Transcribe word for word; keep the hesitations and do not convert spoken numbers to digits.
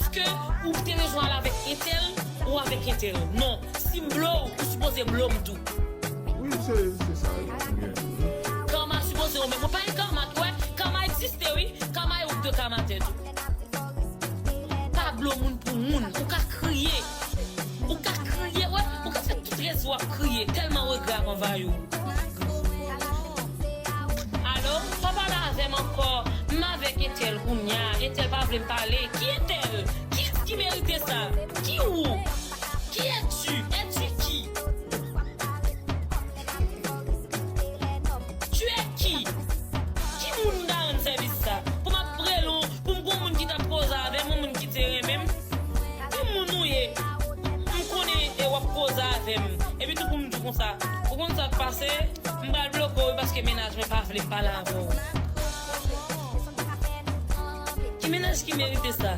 Ke ou te bezwen al avèk entèl ou avèk entèl. Non, si m blow ou, ou sipoze blow m tou. Wi, se se sa. Kama sipoze ou menm. Ou pa gen kama, wè, kama egziste, wi. Kama e ou k dwe kama tèt ou. Pa blow moun pou moun. Ou ka kriye. Ou ka kriye, wè. Ou ka fè tout rezo ap kriye. Tèlman regrè ap anvayi w. Alo, pa pale avè m ankò. M avèk entèl kounya. Entèl pa vle m pale. Ki entèl? Kiyès ki merite sa? Ki ou? Qui es-tu? Es-tu qui? Tu es qui? Ki moun m ta rann sèvis sa? Pou m ap rele w, pou m gon moun ki t ap koze avè m, yon moun ki te renmen m? Ki moun ou ye? M konnen e w ap koze avè m. Epi tou pou m di w konsa, ou konn sa k pase? M pral bloke w wi paske mennaj mwen pa vle m pale avè w. Ki mennaj ki merite sa?